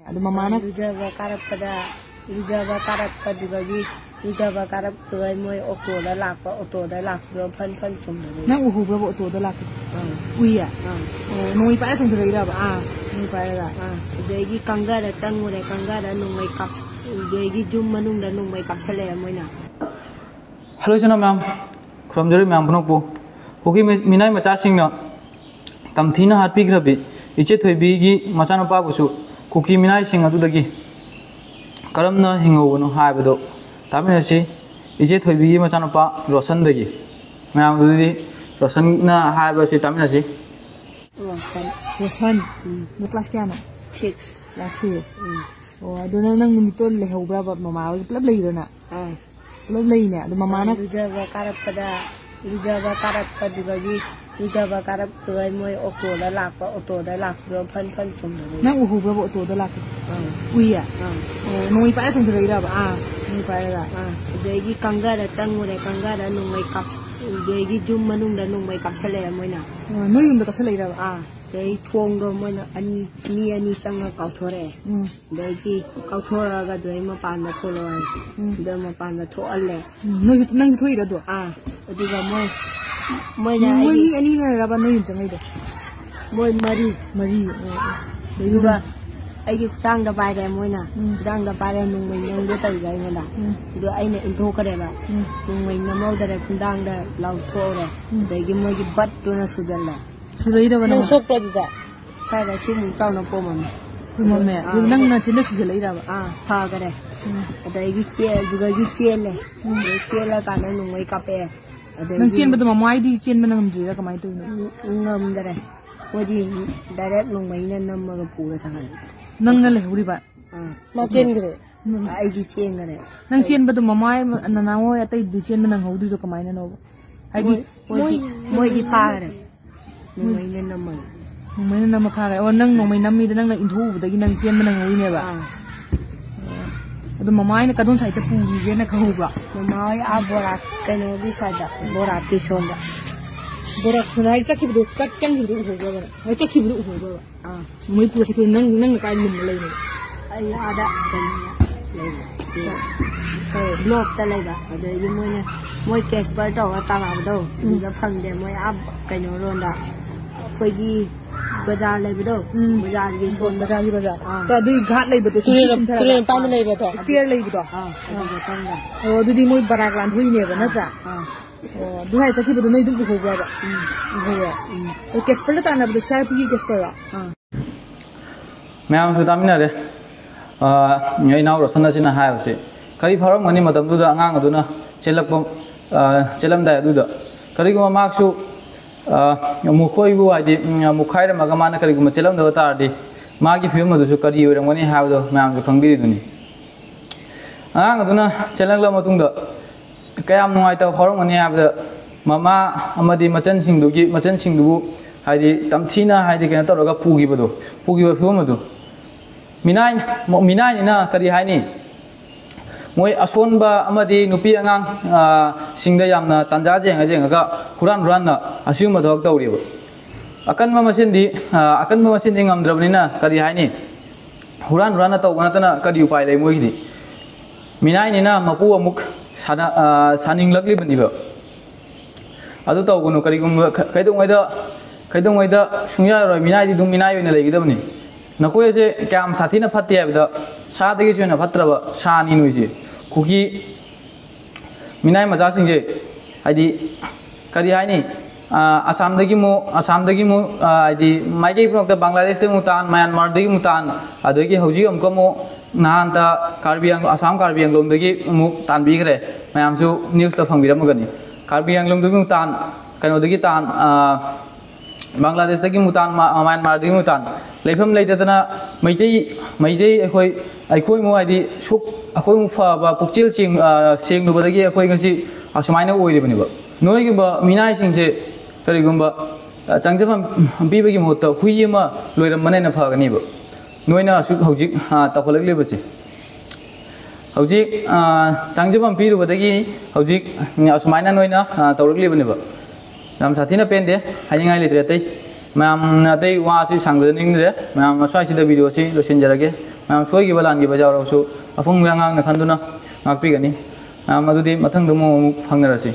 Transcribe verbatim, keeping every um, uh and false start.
ꯑꯗꯨ ꯃꯃꯥꯅ ꯂꯨꯖꯕ ꯀꯥꯔꯛꯄꯗ, ꯂꯨꯖꯕ ꯀꯥꯔꯛꯄꯗꯨꯗꯒꯤ, ꯂꯨꯖꯕ ꯀꯥꯔꯛꯄꯗꯨꯗ ꯃꯣꯏ ꯑꯣꯇꯣꯗ ꯂꯥꯛꯄ, ꯑꯣꯇꯣꯗ ꯂꯥꯛꯄꯗꯣ ꯐꯟ ꯐꯟ ꯆꯣꯡꯗꯕꯩ꯫ ꯅꯪ ꯎꯍꯧꯕ꯭ꯔꯕ ꯑꯣꯇꯣꯗ ꯂꯥꯛꯄꯗꯣ? ꯑꯥ꯫ ꯎꯏꯌꯦ? ꯑꯥ꯫ ꯑꯣ, ꯅꯣꯡꯃꯩ ꯄꯥꯏꯔ ꯆꯣꯡꯊꯔꯛꯏꯔꯕ? ꯑꯥ꯫ ꯅꯣꯡꯃꯩ ꯄꯥꯏꯔꯒ? ꯑꯥ꯫ ꯑꯗꯒꯤ ꯀꯪꯒꯔ ꯆꯪꯉꯨꯔꯦ, ꯀꯪꯒꯔ ꯅꯣꯡꯃꯩ ꯀꯥꯞ-, ꯑꯗꯒꯤ ꯌꯨꯝ ꯃꯅꯨꯡꯗ ꯅꯣꯡꯃꯩ ꯀꯥꯞꯁꯜꯂꯛꯑꯦ ꯃꯣꯏꯅ꯫ ꯍꯜꯂꯣ, ꯏꯆꯤꯟ ꯏꯅꯥꯎ ꯃꯌꯥꯝ, ꯈꯨꯔꯨꯝꯖꯔꯤ ꯃꯌꯥꯝ ꯄꯨꯝꯅꯃꯛꯄꯨ꯫ ꯀꯨꯀꯤ ꯃꯤ-, ꯃꯤꯅꯥꯏ ꯃꯆꯥꯁꯤꯡꯅ ꯇꯝꯊꯤꯅ ꯍꯥꯠꯄꯤꯈ꯭ꯔꯕꯤ ꯏꯆꯦ ꯊꯣꯏꯕꯤꯒꯤ ꯃꯆꯥꯅꯨꯄꯥꯕꯨꯁꯨ ꯀꯨꯀꯤ ꯃꯤꯅꯥꯏꯁꯤꯡ ꯑꯗꯨꯗꯒꯤ ꯀꯔꯝꯅ ꯍꯤꯡꯍꯧꯕꯅꯣ ꯍꯥꯏꯕꯗꯨ ꯇꯥꯃꯤꯟꯅꯁꯤ꯫ ꯏꯆꯦ ꯊꯣꯏꯕꯤꯒꯤ ꯃꯆꯥꯅꯨꯄꯥ ꯔꯣꯁꯟꯗꯒꯤ꯫ ꯃꯌꯥꯝ ꯑꯗꯨꯗꯤ ꯔꯣꯁꯟꯅ ꯍꯥꯏꯕꯁꯤ ꯇꯥꯃꯤꯟꯅꯁꯤ꯫ ꯔꯣꯁꯟ꯫ ꯔꯣꯁꯟ? ꯎꯝ꯫ ꯅꯪ ꯀ꯭ꯂꯥꯁ ꯀꯌꯥꯅꯣ? ꯁꯤꯛꯁ꯫ Class six? ꯎꯝ꯫ ꯑꯣ, ꯑꯗꯣ ꯅꯪ, ꯅꯪ ꯅꯨꯃꯤꯠꯇꯣ ꯂꯩꯍꯧꯕ꯭ꯔꯕ? ꯃꯃꯥ ꯍꯣꯏꯒ ꯄꯨꯂꯞ ꯂꯩꯔꯤꯔꯣ ꯅꯪ? ꯑꯥ꯫ ꯄꯨꯂꯞ ꯂꯩꯅꯦ꯫ ꯑꯗꯣ ꯃꯃꯥꯅ ꯂꯨꯖꯕ ꯀꯥꯔꯛꯄꯗ, ꯂꯨꯖꯕ ꯀꯥꯔꯛꯄꯗꯨꯗꯒꯤ, ꯂꯨꯖꯕ ꯀꯥꯔꯛꯄꯗꯨꯗ ꯃꯣꯏ ꯑꯣꯇꯣꯗ ꯂꯥꯛꯄ, ꯑꯣꯇꯣꯗ ꯂꯥꯛꯄꯗꯣ ꯐꯟ ꯐꯟ ꯆꯣꯡꯗꯕꯩ꯫ ꯅꯪ ꯎꯍꯧꯕ꯭ꯔꯕ ꯑꯣꯇꯣꯗ ꯂꯥꯛꯄꯗꯣ? ꯑꯥ꯫ ꯎꯏꯌꯦ? ꯑꯥ꯫ ꯑꯣ, ꯅꯣꯡꯃꯩ ꯄꯥꯏꯔ ꯆꯣꯡꯊꯔꯛꯏꯔꯕ? ꯑꯥ꯫ ꯅꯣꯡꯃꯩ ꯄꯥꯏꯔꯒ? ꯑꯥ꯫ ꯑꯗꯒꯤ ꯀꯪꯒꯔ ꯆꯪꯉꯨꯔꯦ, ꯀꯪꯒꯔ ꯅꯣꯡꯃꯩ ꯀꯥꯞ-, ꯑꯗꯒꯤ ꯌꯨꯝ ꯃꯅꯨꯡꯗ ꯅꯣꯡꯃꯩ ꯀꯥꯞꯁꯜꯂꯛꯑꯦ ꯃꯣꯏꯅ꯫ ꯑꯣ, ꯅꯣꯏ ꯌꯨꯝꯗ ꯀꯥꯞꯁꯜꯂꯛꯏꯔꯕ? ꯑꯥ꯫ ꯑꯗꯩ ꯊꯣꯡꯗꯣ ꯃꯣꯏꯅ ꯑꯅꯤ, ꯃꯤ ꯑꯅꯤ ꯆꯪꯉ ꯀꯥꯎꯊꯣꯔꯛꯑꯦ꯫ ꯎꯝ꯫ ꯑꯗꯩꯗꯤ ꯀꯥꯎꯊꯣꯔꯛꯑꯒ ꯑꯗꯨꯗꯩ ꯃꯄꯥꯟꯗ ꯊꯣꯛꯂꯛꯑꯣ ꯍꯥꯏ꯫ ꯎꯝ꯫ ꯑꯗꯨ ꯃꯄꯥꯟꯗ ꯊꯣꯛꯍꯜꯂꯦ꯫ ꯎꯝ꯫ ꯅꯣꯏꯁꯨ, ꯅꯪꯁꯨ ꯊꯣꯛꯏꯔꯣ ꯑꯗꯣ? ꯑꯥ꯫ ꯑꯗꯨꯒ ꯃꯣꯏ, ꯃꯣꯏꯅ ꯃꯣꯏ ꯑꯩꯒꯤ ꯃꯤ ꯑꯅꯤꯅꯔꯕ ꯅꯣꯏ ꯌꯨꯝ ꯆꯪꯉꯛꯏꯗꯣ? ꯃꯣꯏ ꯃꯔꯤ꯫ ꯃꯔꯤ? ꯑꯣ, ꯑꯣ꯫ ꯑꯗꯨꯒ ꯑꯩꯒꯤ ꯈꯨꯗꯥꯡꯗ ꯄꯥꯏꯔꯦ ꯃꯣꯏꯅ꯫ ꯎꯝ꯫ ꯈꯨꯗꯥꯡꯗ ꯄꯥꯏꯔꯦ, ꯅꯣꯡꯃꯩ ꯅꯝꯒꯦ ꯇꯧꯔꯤꯕ ꯑꯩꯉꯣꯟꯗ꯫ ꯎꯝ꯫ ꯑꯗꯣ ꯑꯩꯅ ꯏꯟꯊꯣꯛꯈ꯭ꯔꯦꯕ꯫ ꯎꯝ꯫ ꯅꯣꯡꯃꯩ ꯅꯝꯍꯧꯗꯔꯦ, ꯈꯨꯗꯥꯡꯗ ꯂꯥꯎꯊꯣꯛꯍꯧꯔꯦ꯫ ꯎꯝ꯫ ꯑꯗꯒꯤ ꯃꯣꯏꯒꯤ ꯕꯠꯇꯨꯅ ꯁꯨꯖꯜꯂꯦ꯫ ꯁꯨꯔꯛꯏꯔꯕ ꯅꯪ ꯅꯪ? ꯁꯣꯛꯄ꯭ꯔꯣ ꯑꯗꯨꯗ? ꯁ꯭ꯋꯥꯏꯗ ꯁꯤ ꯑꯃꯨꯛ ꯆꯥꯎꯅ ꯄꯣꯝꯃꯝꯃꯦ꯫ ꯄꯣꯝꯃꯝꯃꯦ? ꯑꯥ꯫ ꯑꯗꯨ ꯅꯪ ꯅꯆꯤꯟꯗ ꯁꯨꯖꯜꯂꯛꯏꯔꯕ? ꯑꯥ, ꯐꯈꯔꯦ꯫ ꯎꯝ꯫ ꯑꯗꯒꯤ ꯆꯦ-, ꯑꯗꯨꯗꯒꯤ ꯆꯦꯜꯂꯦ꯫ ꯎꯝ꯫ ꯑꯗꯩ ꯆꯦꯜꯂꯀꯥꯟꯗ ꯅꯣꯡꯃꯩ ꯀꯥꯞꯄꯛꯑꯦ꯫ ꯑꯗꯩꯗꯤ ꯅꯪ ꯆꯦꯟꯕꯗꯣ ꯃꯃꯥꯏꯗꯤ ꯆꯦꯟꯕ ꯉꯝꯗ꯭ꯔꯤꯔꯥ ꯀꯃꯥꯏꯅ ꯇꯧꯔꯤꯅꯣ? ꯎꯝ, ꯉꯝꯗꯔꯦ꯫ ꯃꯣꯏꯗꯤ ꯗꯥꯏꯔꯦꯛ ꯅꯣꯡꯃꯩꯅ ꯅꯝꯃꯒ ꯄꯨꯔ ꯆꯪꯍꯜꯂꯦ꯫ ꯅꯪꯅ ꯂꯩꯍꯧꯔꯤꯕ? ꯑꯥ꯫ ꯃꯥ ꯆꯦꯟꯈ꯭ꯔꯦ꯫ ꯎꯝ꯫ ꯑꯩꯗꯤ ꯆꯦꯟꯈꯔꯦ꯫ ꯅꯪ ꯆꯦꯟꯕꯗꯣ ꯃꯃꯥꯏ ꯅꯅꯥꯎ ꯍꯣꯏ ꯑꯇꯩꯗꯤ ꯆꯦꯟꯕ ꯅꯪꯍꯧꯗ꯭ꯔꯤꯗꯣ ꯀꯃꯥꯏꯅꯅꯣꯕ? ꯍꯥꯏꯗꯤ ꯃꯣꯏ, ꯃꯣꯏ, ꯃꯣꯏꯗꯤ ꯐꯥꯈꯔꯦ꯫ ꯅꯣꯡꯃꯩꯅ ꯅꯝꯃꯒ꯫ ꯅꯣꯡꯃꯩꯅ ꯅꯝꯃ ꯐꯥꯈ꯭ꯔꯦ꯫ ꯑꯣ, ꯅꯪ ꯅꯣꯡꯃꯩ ꯅꯝꯃꯤꯗ ꯅꯪꯅ ꯏꯟꯊꯣꯛꯎꯕꯗꯒꯤ ꯅꯪ ꯆꯦꯟꯕ ꯅꯪꯍꯧꯔꯤꯅꯦꯕ? ꯑꯥ꯫ ꯑꯗꯣ ꯃꯃꯥ ꯍꯣꯏꯅ ꯀꯗꯣꯝ ꯁꯥꯏꯗꯇ ꯄꯨꯈꯤꯒꯦꯅ ꯈꯪꯍꯧꯕ꯭ꯔꯣ? ꯃꯃꯥ ꯍꯣꯏ ꯑꯥ ꯕꯣꯔꯥ ꯀꯩꯅꯣꯒꯤ ꯁꯥꯏꯗ, ꯕꯣꯔꯥ ꯀꯤꯁꯣꯟꯗ꯫ ꯕꯣꯔꯥ ꯀꯤꯁꯣꯟ ꯍꯥꯏ ꯆꯠꯈꯤꯕꯗꯣ, ꯆꯠ-, ꯆꯪꯈꯤꯕꯗꯣ ꯎꯍꯧꯕ꯭ꯔꯕ? ꯍꯣꯏ, ꯆꯠꯈꯤꯕꯗꯣ ꯎꯍꯧꯕ꯭ꯔꯕ? ꯑꯥ꯫ ꯃꯣꯏ ꯄꯨꯔ ꯆꯠꯈꯤꯕ ꯅꯪ, ꯅꯪꯅ ꯀꯥꯏ ꯂꯨꯝꯃ ꯂꯩꯅꯣ? ꯑꯩ ꯑꯥꯗ ꯀꯩꯅꯣ ꯂꯩꯕ, ꯕ꯭ꯂꯣꯛꯇ ꯂꯩꯕ꯫ ꯑꯗꯩꯗꯤ ꯃꯣꯏꯅ, ꯃꯣꯏ ꯀꯦꯁꯄꯔ ꯇꯧꯔꯒ ꯇꯥꯔꯛꯑꯕꯗꯣ, ꯑꯗꯨꯗ ꯐꯪꯗꯦ꯫ ꯃꯣꯏ ꯑꯥ ꯀꯩꯅꯣꯔꯣꯝꯗ, ꯑꯩꯈꯣꯏꯒꯤ ꯕꯖꯥꯔ ꯂꯩꯕꯗꯣ, ꯎꯝ꯫ ꯕꯖꯥꯔꯒꯤ ꯁꯣꯝꯗ꯫ ꯕꯖꯥꯔꯒꯤ ꯕꯖꯥꯔ꯫ ꯑꯥ꯫ ꯑꯗꯨꯒꯤ ꯘꯥꯠ ꯂꯩꯕꯗꯣ, ꯇꯨꯔꯦꯜ, ꯆꯤꯡꯊꯔꯒ꯫ ꯇꯨꯔꯦꯜ ꯃꯄꯥꯟꯗ ꯂꯩꯕꯗꯣ꯫ ꯁ꯭ꯇꯦꯌꯔ ꯂꯩꯕꯗꯣ꯫ ꯑꯥ, ꯑꯗꯨꯗ ꯆꯪꯕ꯫ ꯑꯣ, ꯑꯗꯨꯗꯤ ꯃꯣꯏ ꯕꯔꯥꯛ ꯂꯥꯟꯊꯣꯛꯏꯅꯦꯕ, ꯅꯠꯇ꯭ꯔꯥ? ꯑꯥ꯫ ꯑꯣ, ꯑꯗꯨ ꯍꯥꯏ ꯆꯠꯈꯤꯕꯗꯣ ꯅꯣꯏ ꯑꯗꯨꯝ ꯎꯍꯧꯕ꯭ꯔꯕ? ꯎꯝ꯫ ꯎꯍꯧꯋꯦ꯫ ꯎꯝ꯫ ꯑꯗꯣ ꯀꯦꯁꯄꯔꯗ ꯇꯥꯟꯅꯕꯗꯣ ꯁꯤ ꯑꯥꯔ ꯄꯤꯒꯤ ꯀꯦꯁꯄꯔꯔꯣ? ꯑꯥ꯫ ꯃꯌꯥꯝꯁꯨ ꯇꯥꯃꯤꯟꯅꯔꯦ꯫ ꯑ, ꯏꯅꯥꯎ ꯔꯣꯁꯟ ꯑꯁꯤꯅ ꯍꯥꯏꯕꯁꯤ ꯀꯔꯤ ꯐꯥꯎꯔꯝꯒꯅꯤ ꯃꯇꯝꯗꯨꯗ ꯑꯉꯥꯡ ꯑꯗꯨꯅ ꯆꯦꯜꯂꯛꯄ, ꯑ, ꯆꯦꯜꯂꯝꯗꯥꯏ ꯑꯗꯨꯗ? ꯀꯔꯤꯒꯨꯝꯕ ꯃꯍꯥꯛꯁꯨ, ꯑ, ꯃꯈꯣꯏꯕꯨ ꯍꯥꯏꯗꯤ, ꯎꯝ, ꯃꯨꯛꯈꯥꯏꯔꯝꯃꯒ ꯃꯥꯅ ꯀꯔꯤꯒꯨꯝꯕ ꯆꯦꯜꯂꯝꯗꯕ ꯇꯥꯔꯗꯤ ꯃꯥꯒꯤ ꯐꯤꯕꯝ ꯑꯗꯨꯁꯨ ꯀꯔꯤ ꯑꯣꯏꯔꯝꯒꯅꯤ ꯍꯥꯏꯕꯗꯣ ꯃꯌꯥꯝꯁꯨ ꯈꯪꯕꯤꯔꯤꯗꯨꯅꯤ꯫ ꯑꯉꯥꯡ ꯑꯗꯨꯅ ꯆꯦꯜꯂꯛꯂꯕ ꯃꯇꯨꯡꯗ ꯀꯌꯥꯝ ꯅꯨꯡꯉꯥꯏꯇꯕ ꯐꯥꯎꯔꯝꯒꯅꯤ ꯍꯥꯏꯕꯗ, ꯃꯃꯥ ꯑꯃꯗꯤ ꯃꯆꯟꯁꯤꯡꯗꯨꯒꯤ, ꯃꯆꯟꯁꯤꯡꯗꯨꯕꯨ ꯍꯥꯏꯗꯤ ꯇꯝꯊꯤꯅ ꯍꯥꯏꯗꯤ ꯀꯩꯅꯣ ꯇꯧꯔꯒ ꯄꯨꯈꯤꯕꯗꯣ, ꯄꯨꯈꯤꯕ ꯐꯤꯕꯝ ꯑꯗꯨ꯫ ꯃꯤꯅꯥꯏ, ꯃꯤꯅꯥꯏꯅꯤꯅ ꯀꯔꯤ ꯍꯥꯏꯅꯤ? ꯃꯣꯏ ꯑꯁꯣꯟꯕ ꯑꯃꯗꯤ ꯅꯨꯄꯤ ꯑꯉꯥꯡ, ꯑ, ꯁꯤꯡꯗ ꯌꯥꯝꯅ ꯇꯥꯟꯖꯥ ꯌꯦꯡꯉ ꯌꯦꯡꯉꯒ ꯍꯨꯔꯥꯟ ꯍꯨꯔꯥꯟꯅ ꯑꯁꯤꯒꯨꯝꯕ ꯊꯕꯛ ꯇꯧꯔꯤꯕ꯫ ꯑꯀꯟꯕ ꯃꯁꯦꯟꯗꯤ, ꯑ, ꯑꯀꯟꯕ ꯃꯁꯦꯟꯗꯤ ꯉꯝꯗ꯭ꯔꯕꯅꯤꯅ ꯀꯔꯤ ꯍꯥꯏꯅꯤ? ꯍꯨꯔꯥꯟ ꯍꯨꯔꯥꯟꯅ ꯇꯧꯕ ꯅꯠꯇꯅ ꯀꯔꯤ ꯎꯄꯥꯏ ꯂꯩ ꯃꯣꯏꯒꯤꯗꯤ? ꯃꯤꯅꯥꯏꯅꯤꯅ ꯃꯄꯨ ꯑꯃꯨꯛ ꯁꯥꯅ-, ꯑ, ꯁꯥꯅꯤꯡꯂꯛꯂꯤꯕꯅꯤꯕ꯫ ꯑꯗꯨ ꯇꯧꯒꯅꯨ꯫ ꯀꯔꯤꯒꯨꯝꯕ ꯈ-, ꯀꯩꯗꯧꯉꯩꯗ, ꯀꯩꯗꯧꯉꯩꯗ ꯁꯨꯡꯌꯥ ꯌꯥꯔꯣꯏ꯫ ꯃꯤꯅꯥꯏꯗꯤ ꯑꯗꯨꯝ ꯃꯤꯅꯥꯏ ꯑꯣꯏꯅ ꯂꯩꯒꯗꯕꯅꯤ꯫ ꯅꯈꯣꯏ ꯑꯁꯦ ꯀꯌꯥꯝ ꯁꯥꯊꯤꯅ ꯐꯠꯇꯦ ꯍꯥꯏꯕꯗ, ꯁꯥꯗꯒꯤꯁꯨ ꯍꯦꯟꯅ ꯐꯠꯇ꯭ꯔꯕ ꯁꯥꯅꯤ ꯅꯣꯏꯁꯦ꯫ ꯀꯨꯀꯤ ꯃꯤꯅꯥꯏ ꯃꯆꯥꯁꯤꯡꯁꯦ, ꯍꯥꯏꯗꯤ, ꯀꯔꯤ ꯍꯥꯏꯅꯤ? ꯑ, ꯑꯁꯥꯝꯗꯒꯤ ꯑꯃꯨꯛ, ꯑꯁꯥꯝꯗꯒꯤ ꯑꯃꯨꯛ, ꯑ, ꯍꯥꯏꯗꯤ, ꯃꯥꯏꯀꯩ ꯄꯨꯝꯅꯃꯛꯇ, ꯕꯪꯒ꯭ꯂꯥꯗꯦꯁꯇꯒꯤ ꯑꯃꯨꯛ ꯇꯥꯟ, ꯃꯌꯥꯟꯃꯥꯔꯗꯒꯤ ꯑꯃꯨꯛ ꯇꯥꯟ, ꯑꯗꯒꯤ ꯍꯧꯖꯤꯛ ꯑꯃꯨꯛꯀ ꯑꯃꯨꯛ ꯅꯍꯥꯟꯇ ꯀꯥꯔꯕꯤ ꯑꯪ-, ꯑꯁꯥꯝ ꯀꯥꯔꯕꯤ ꯑꯪꯒ꯭ꯂꯣꯡꯗꯒꯤ ꯑꯃꯨꯛ ꯇꯥꯟꯕꯤꯈ꯭ꯔꯦ꯫ ꯃꯌꯥꯝꯁꯨ ꯅ꯭ꯌꯨꯁꯇ ꯐꯪꯕꯤꯔꯝꯃꯒꯅꯤ꯫ ꯀꯥꯔꯕꯤ ꯑꯪꯒ꯭ꯂꯣꯡꯗꯒꯤ ꯑꯃꯨꯛ ꯇꯥꯟ, ꯀꯩꯅꯣꯗꯒꯤ ꯇꯥꯟ, ꯑ, ꯕꯪꯒ꯭ꯂꯥꯗꯦꯁꯇꯒꯤ ꯑꯃꯨꯛ ꯇꯥꯟ, ꯃ-, ꯃꯌꯥꯟꯃꯥꯔꯗꯒꯤ ꯑꯃꯨꯛ ꯇꯥꯟ꯫ ꯂꯩꯐꯝ ꯂꯩꯇꯗꯅ ꯃꯩꯇꯩ, ꯃꯩꯇꯩ ꯑꯩꯈꯣꯏ, ꯑꯩꯈꯣꯏꯃꯨꯛ ꯍꯥꯏꯗꯤ ꯁꯨꯛ, ꯑꯩꯈꯣꯏꯃꯨꯛ ꯐꯕ ꯄꯨꯛꯆꯦꯜ ꯁꯦꯡ-, ꯑ, ꯁꯦꯡꯂꯨꯕꯗꯒꯤ ꯑꯩꯈꯣꯏ ꯉꯁꯤ ꯑꯁꯨꯃꯥꯏꯅ ꯑꯣꯏꯔꯤꯕꯅꯦꯕ꯫ ꯅꯣꯏꯒꯨꯝꯕ ꯃꯤꯅꯥꯏꯁꯤꯡꯁꯦ ꯀꯔꯤꯒꯨꯝꯕ, ꯑ, ꯆꯪꯖꯐꯝ ꯄꯤꯕꯒꯤ ꯃꯍꯨꯠꯇ ꯍꯨꯏ ꯑꯃ ꯂꯣꯏꯔꯝꯕꯅ ꯍꯦꯟꯅ ꯐꯒꯅꯦꯕ꯫ ꯅꯣꯏꯅ ꯑꯁꯨꯛ ꯍꯧꯖꯤꯛ, ꯑ, ꯇꯧꯈꯠꯂꯛꯂꯤꯕꯁꯦ꯫ ꯍꯧꯖꯤꯛ, ꯑ, ꯆꯪꯖꯐꯝ ꯄꯤꯔꯨꯕꯗꯒꯤ ꯍꯧꯖꯤꯛ ꯑꯁꯨꯃꯥꯏꯅ ꯅꯣꯏꯅ, ꯑ, ꯇꯧꯔꯛꯂꯤꯕꯅꯦꯕ꯫ ꯌꯥꯝ ꯁꯥꯊꯤꯅ ꯄꯦꯟꯗꯦ, ꯍꯥꯏꯅꯤꯡꯉꯥꯏ ꯂꯩꯇ꯭ꯔꯦ ꯑꯇꯩ꯫ ꯃꯌꯥꯝꯅ ꯑꯇꯩ ꯋꯥꯁꯤ ꯁꯥꯡꯖꯅꯤꯡꯗ꯭ꯔꯦ꯫ ꯃꯌꯥꯝ ꯁ꯭ꯋꯥꯏꯁꯤꯗ ꯚꯤꯗꯤꯑꯣꯁꯤ ꯂꯣꯏꯁꯤꯟꯖꯔꯒꯦ꯫ ꯃꯌꯥꯝ ꯁꯣꯏꯈꯤꯕ ꯂꯥꯟꯈꯤꯕ ꯌꯥꯎꯔꯕꯁꯨ ꯑꯄꯪꯕ ꯑꯉꯥꯡꯅ ꯈꯟꯗꯨꯅ ꯉꯥꯛꯄꯤꯒꯅꯤ꯫ ꯃꯌꯥꯝ ꯑꯗꯨꯗꯤ ꯃꯊꯪꯗ ꯑꯃꯨꯛ ꯑꯃꯨꯛ ꯐꯪꯅꯔꯁꯤ꯫